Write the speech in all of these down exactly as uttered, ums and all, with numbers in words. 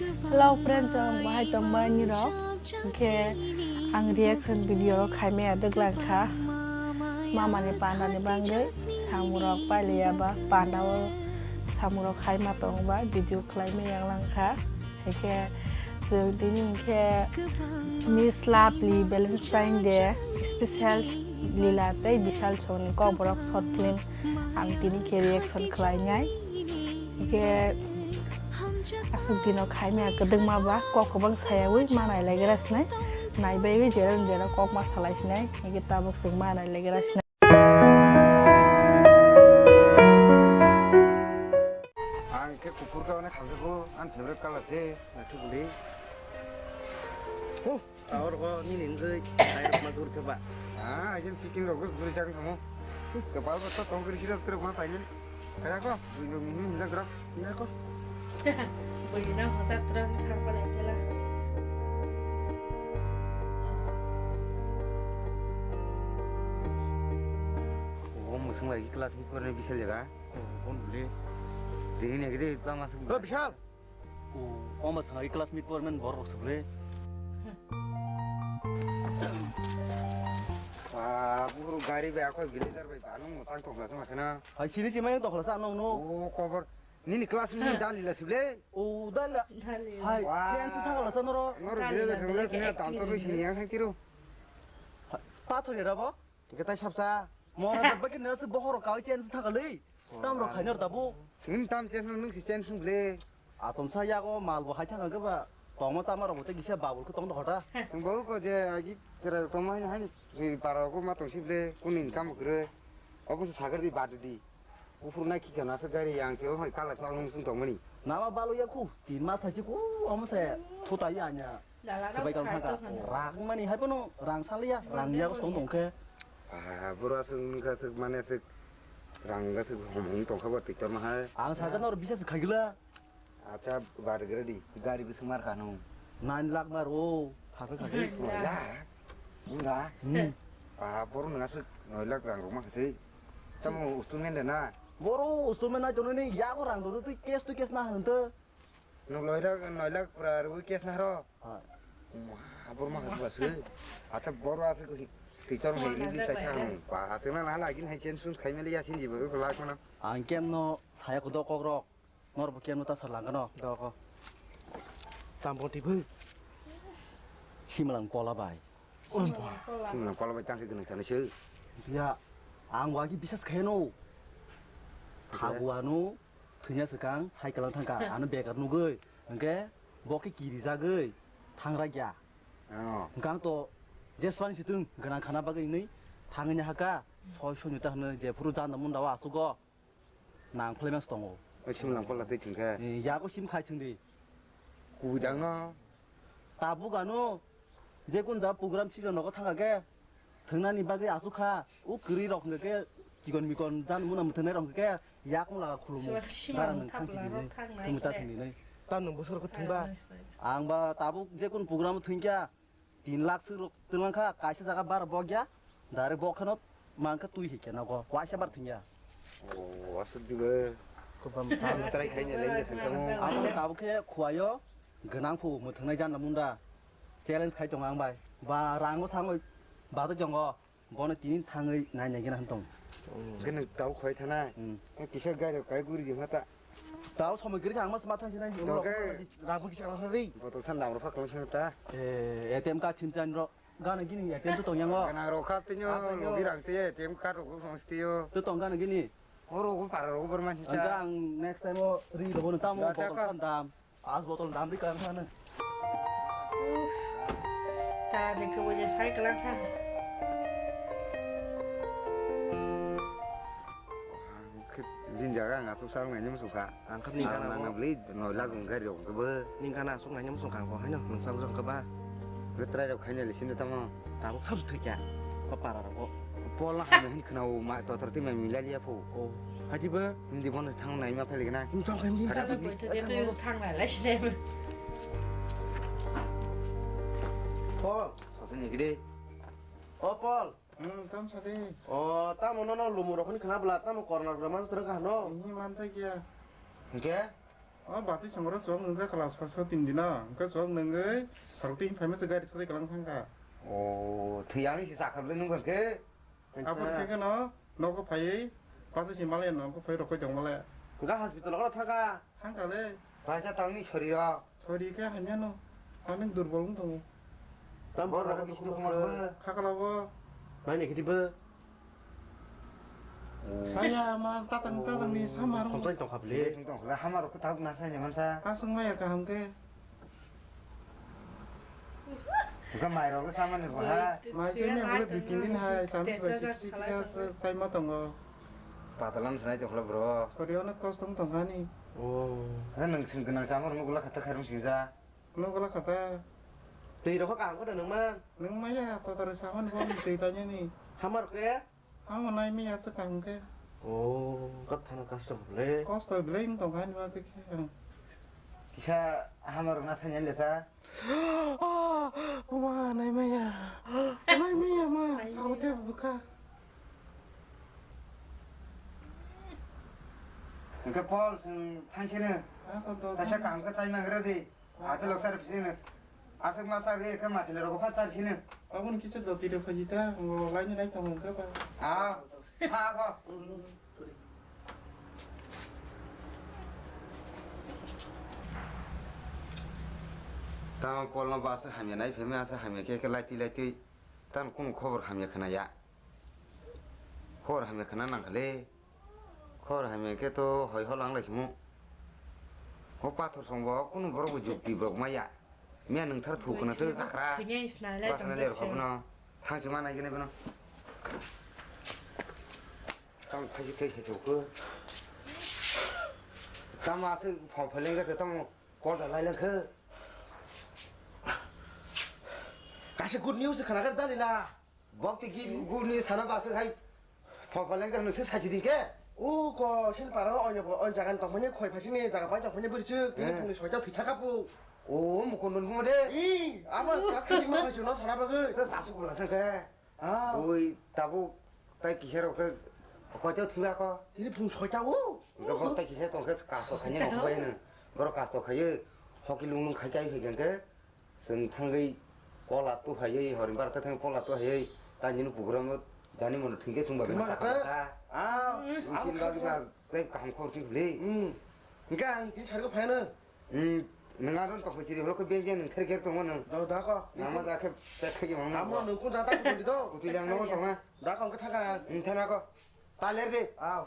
Hello friends, ang bahai tongba nirok. Hingke ang reaction video rok khaimaya dwglang kha. Mama ni panda ni bangwi samung rok pailiya ba panda o samung rok khaima tongba video khlaimaya yang lang kha. Hingke chwng tini hingke Miss Lovely Valentine Day special Lila tei Bishal song ni kokborok short film ang tini khe reaction khlainai. Hingke aswk dino khaimaya kwdwkma ba kok kwbang sayawi ma nailaigra sinai, naibaiwi jero jero kok ma salai sinai, hingke tabuk chwng ma nailaigra sinai. Ang khe kuphur ka onek hamjakgo, ani favorite colour se, naithok guli. Ahorgo nini wngwi khairokma dur khe ba. Ah, agin picking rok guri chang thamo. Kepal bata tong guri sira tere ma painani. Kaya ko, bui lo mihim hinjak rok. Hinjak ko. Bui na hojak tere thang palai tela. O musung lagi class mit porne bisal jaga. Kon bule. Dini ne gede pa masuk. O Bishal. O, o ma sangai classmate por men bor rok sable. Ba, buhuru gari bai akhoi Blazer bai ba nung motang tokla sama khana. Hai sini sima yang tokla sa nong no. O, cover. Nini classmate dali la sable. O, dali. Dali. Hai, wah. Chance thang la sa noro. Noro Blazer sable sini tam tor sini yang thang tiro. Pathor ya rabo? Kita sapsa. Mora da bagi nasi bohor kau chance thang kali. Tam rok khainor tabuk. Sini tam chance nung si chance nung ble. Atom sa yago mal bo hai thang khe ba. Tongma tama rok bo te gisa babul khe tong dohota. Sung bo ko je agi tera tongma hai hai si para ko ma tong si ble kun income kre. Obo se sagar di bad di. Ufur na ki kana se gari yang che hoi kala sa nung sung tongmani. Nama balu ya ku. Tin mas hai ku om se thuta ya nya. Sebai tong thangka. Rang mani hai pono rang saliya, rang ya tong tong khe. Ah, boro aswk wngkha aswk mane aswk rang aswk hom hom tongkha bo tiktor ma hai. Ang sakha nor bisas khaigla. Acha bar gre di, gari bising mar kanu. Nine lakh mar o, khakhe khakhe. Nine lakh. Wngkha. Hmm. Ah, boro nang aswk nine lakh rang rok ma khasi. Tamo ustu men de na. Boro ustu men na jono ni yago rang do twi cash to cash na hante. Nung loi lakh, nine lakh pura rwi cash na haro. Hai. Abor ma khasba swi. Acha boro aswk ko hi. Tiktor ma hi li sai sa. Ba aswk na na lagi hai chen sun khai meli yasin jibo ko lak mana. Ang kem no saya ko dokok rok. Nor bo kem no ta sar langano. Doko. Tam bo tibu. Simalang kola bai. Simalang kola bai tangke gwnang sana swi. Ya, ang wagi bisas khaino. Thagu ano. Thwngya swkang cycle ang thangkha, ano begar nugwi, hwnkhe bo khe kirijagwi thangragya. Oh. Hwnkhe ang to jeswani situng gwnang khana bagwi hwnwi thangwi nahakha, soi soi nita hwnwi jephuru janda munda o aswgo nang phlaimas tongo. Oi, sim nang pala twi thwngkhe. Eh, yago sim khai thwngdi. Kubui dangno. Tabuk ano, je kun ja program season nogo thangkha khe, thwngnani bagwi aswk kha, o kwrwi rok hwnkhe khe, chikon mikon jan muna mwthwngnai rok hwnkhe khe, yak mula khulumu, sima garang nung thang thapla chini rok nai, thangnai sumui ta khe. Thwngni nai. Tam nung bwswk rok thwngba. Ang ba tabuk je kun program thwngkha, tin lakh swk rok twlang kha, kaisa jaga bar bokya, direct bok kheno. Mangkha twi hai khe nogo, waisa bar thwngya. O, aswk dibe. Kwbam tang try khaina lengya sengkamo. Abo tabuk khe khuaio gwnang phu mwthwngnai janda munda. Challenge khai tongo ang bai. Ba rango sangoi batwi tongo. Bono tini thangwi nai nai gena hwn tong. Gwnang tabuk khwai thana. Hmm. Kisa gari kai guri di mata. Tao somoi kwrwi kha ang mas ma thang sinai. Doke. Rabo kisa kang ri. Botol san dam ro phak kang ta. Eh, A T M card sim chan ro. Gana gini A T M to tong yango. Gana ro kha tinyo, ah, tinyo. Logi rang te A T M card ro song stiyo. To tong gana gini. Oro go para ro go berman cha. Ang next time o ri ro bono tamo. Da, botol cha ka. San dam. As botol dam ri kang sana. Uff. Ta de ke wajah sai kelang kha. Ang khe bini jaga ang aswk salnai ni muchung kha. Ang khe ning gana nang bo. Bwlwi noi lakh wng gari rok hwnkhe bo. Ning gana aswk nai ni muchung kha ang bo haino nwng sabo hwnkhe ba. Bo try rok khaina le sini tamo. Tabuk sab thwi kha. Ba para rok bo. Pol na hamya hin khna o ma totor twi ma milai liya pho. O. Hati bo. Hindi bono thang nai ma phai gana. Nwng thang kha hindi. Hati bo. Thang nai lai sini. Pol. Sasini gede. O Pol. Hmm, tam sadi. O, tamo nono lumu rokni khna bwla, tamo corner bwla mansa twrwng kha hano? Ihi mansa kya? Hingke? O basi songro chwng nungja kala so so tin dino. Hwnkhe chwng nungwi sarukti hin phaima se gari sodai kalang thangkha. O, thwi ang isi sakha bwlai nungkha khe. Aboni khe no nogo phaiwi basi si malaya nogo phai rokoi tong malaya. Ga hospital oro thangkha. Thangkha le. Baisa tangni sori rok. Sori khe hamya no. Ani durbol wng tongo. Tam bo jaga bisi dukhu manbo. Hakala bo. Mai ni khiti bo. Saya ma tatang tatang ni samar. Complain tong kha bele. Serious tong kha, hamar ko thak na sai ni mansa. Asung maya kaham ke. Buka mai rok sama ni bo ha. Mai se me bole dui tin din hai, sami bai se kisa sai ma tongo. Patalam sanai tong kha bro. Sori ono kostom tong kha ni. Oh. Ha nang sing kenang samar mo gula khata kharung sing ja. Nukla khata. Twi rokho kaham khe da nangman. Nang maya kotor saman bo twi tanya ni. Hamar khe? Hamo nai maya se kaham khe. Oh, kok thana kosto le. Kosto bele wng tong kha ni ba khe khe. Kisa hamar na sanya le sa. Ah, ma nai maya. Nai maya ma, saute buka. Hwnkhe Paul, chwng thangsino. Taisa kaham khe chai mangra di. Apel rok sari phisino. Aswk ma sari khe mathile rok pha chari sino. Aboni kisa doti rok phaji ta, ngo laini lai tong hwnkhe ba. Ah, tha kho. Tamo Paul no ba aswk hamya nai phaima aswk hamya khe khe laitwi laitwi. Tamo kunu khobor hamya khna ya. Khobor hamya khna nang kha le. Khobor hamya khe to hoi hol ang lai khimo. O pathor song bo kunu borok bo jukti borok maya. Miya nwng thar thu khna to jakra. Khna le rokho no. Thang chuma nai gene bono. Tamo thaisi khe se chukho. Tamo aswk phong phaleng khe tamo kol da lai lang khe. Kaisa good news khna khe dalila. Bok twi ki guni sana ba se hai phopa leng jak nungse sachi di ke. O ko sin para o onyo ko on jagan tong phanya khoi phasing ni jaga pai tong phanya bwrwi chwk tini phungni soita thwi thaka pu. O mukon don mo de. I abo ka khajik ma phai no sana bagwi. Ta sasu kula sa ke. Ah. Oi tabu tai kisa rok ke koi teo thwi ba ko. Tini phung soita o. Ga bok tai kisa tong ke kaso khanya no bai no. Boro kaso khaye hoki lung lung khai kai phai ke. Chwng thangwi kola tuhaiwi, horing bar ta thang kola tuhaiwi, ta nini pukuram jani mono thwngkhe chwngba bini chakha. Ah, chini bagwi ba tei kaham khobor chini le. Hmm. Hwnkhe ang tini sargo phaino. Hmm. Nwng aro tokpui chiri holo khe beng beng nwng ther kher tongo nwng. Do da ko. Nangma ja khe pek khe wng. Amo nwng kun jata ko do. Kutui lang no tonga. Da ko hwnkhe thangka. Hmm, thana ko. Ta ler de. Aw.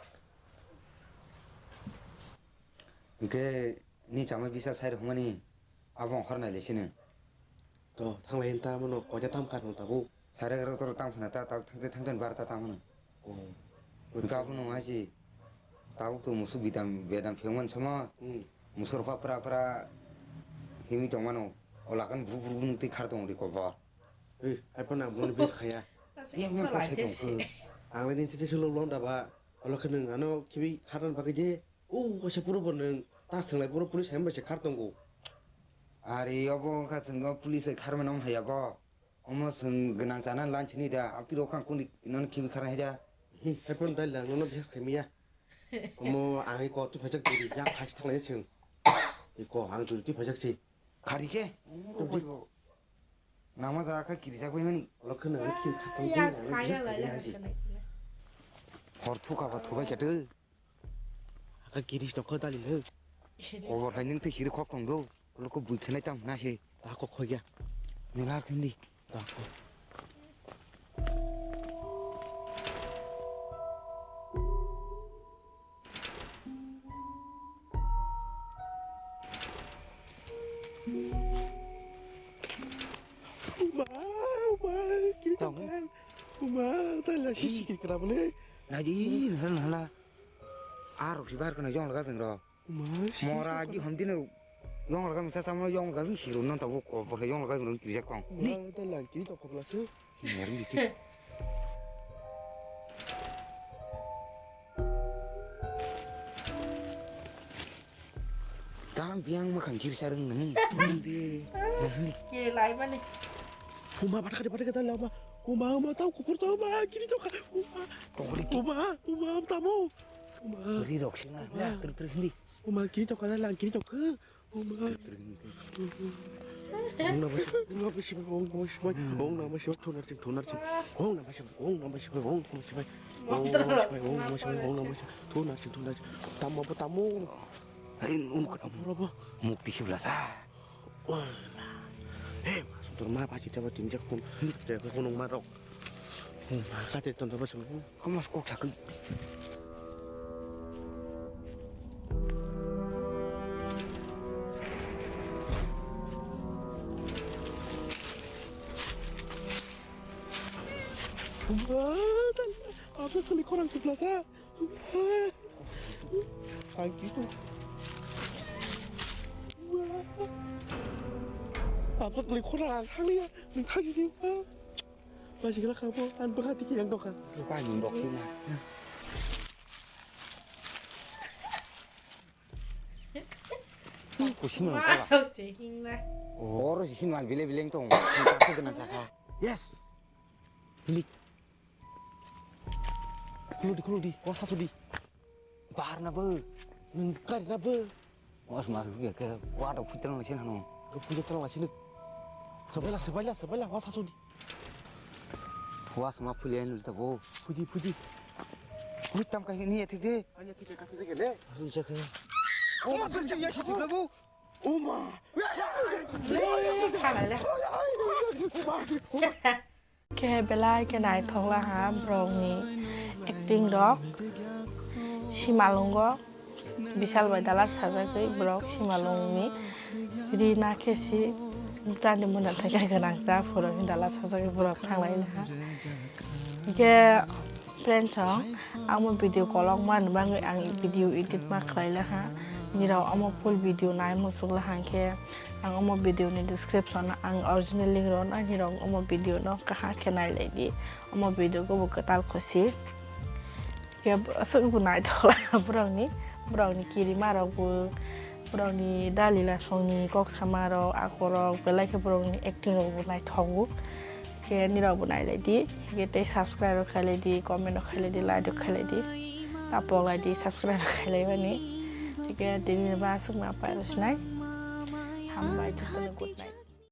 Hwnkhe ni chamai bisa sai rok mani. Abo ongkhor nai le sini. To, thanglai ta mano, koita tam kar no tabuk. Sare garo toro tam khna ta, ta thangte thangte bar ta tam hano. Oh. Gabo no haji. Tabuk to musu bidam, bedam phiyong man sama. Hmm. Musur pa pra pra himi tong mano. Olakan bru bru bru twi khar tong di ko ba. Eh, ai pa nang mon bis khaya. Yang yang kok sai tong ko. Ang le din tete solo long da ba. Ola khe nang ano khibi kharan bagwi je. O waisa puro bo nwng ta thwnglai puro police hai bai se khar tongo. Ari obo wngkha chwng o police hai kharmani omo hai ya bo. Omo chwng gwnang chana lan sini da abtwi rok khang kuni non khibi khar hai da. Hmm, hai pon dai lang nono bihas khai miya. Omo ang ko tu phajak diri ya phas thanglai chwng. Iko ang tu tu phajak si. Khari khe. Nangma jaga khe kirijak bai mani. Ola khe nang khibi khar tong ya, di, ang bihas khai ya. Hor thuka ba thubai khe twi. Aka kiris tokho dali le. Obor hai ning tei siri khok tong do. Loko bui khenai tam na se. Ta kok khoi ya. Ni lar khendi. Ta kok. Uma, uma, kiri tong. Uma, ta la sisi kiri kena bole. Na ji, na na na. Aro si bar kena jong laga beng ro. Mora ji hom dine ro. Yong laga misa samno yong laga beng siro non tabo ko bole yong laga beng ro kirijak tong. Ni. Mora ta lang kiri to kopla se. Ni yar ni ki. Tang biang makan kiri sarung neng. Kiri lai mani. Uma bata kade bata kade lama. Uma uma tau kukur tau uma kiri tau ka. Uma. Kongri ki. Uma uma tamo. Uma. Ri rok sing na. Uma. Ter ter hindi. Oma kiri tongkha na lang kiri tongkha. Oma. Om Namah Shivaya, Om Namah Shivaya, Om Namah Shivaya, Om Namah Shivaya, Om Namah Shivaya, Om Namah Shivaya, Om Namah Shivaya, Om Namah Shivaya, Om Namah Shivaya, Om Namah Shivaya, Om Namah Shivaya, Tamo bo tamo. Hai, um, um, Apa apa? Mukti sibla sa. Hei, masuk tur ma pasti coba tinjak pun. Jaga gunung marok. Kate ton coba sung. Kamas kok sakit. Apa kali korang sebelah sa? Ang kito. Apa kali korang kali ya? Minta sini. Masih kira kamu an berhati yang doka. Lupa yung doksi na. Kusin mana kala? Mau sih hingna. Oro sisin mal bile bile tong. Aku kenal saka. Yes. Ini. Khuludi, khuludi, wasa sudi. Bar na bo. Nung kar na bo. Was mas ke ke wa da putra na sin hanu. Ke puja tala sini. Sabela, sabela, sabela, wasa sudi. Was ma phulian ta bo. Phuji, phuji. Ui tam ka ni thik de. Ani thik ka thik de le. Asun sa ke. O ma sun ya shi thik bo. O ma. Khe belai khe naithok laha borokni acting rok. Simalwngo Bishal bai dalak sajagwi borok Simalwngni ri na khe si chandi muna thai khe gwnang cha phuru hwnwi dalak sajagwi borok thanglai laha. Hwnkhe friends rok, ang bo video kolokma ni bagwi ang video edit ma khlai laha. Nirok omo full video nai muchuk laha hwnkhe ang omo video ni description o ang original link rw na, nirok omo video no kaham khe nai lai di. Omo video khe bo kwtal khusi. Khe aswk bo naithok lai borokni, borokni kirima rok bo, borokni dalila songni kok sama rok, ako rok belai khe borokni acting rok bo naithok bo. Khe nirok bo nai lai di, khe tei subscribe rok khai lai di, comment rok khai lai di, like rok khai lai di, tapok lai di, subscribe rok khai lai mani. Khe tini ba aswk ma pai rw sinai. Hambai jotono, good night.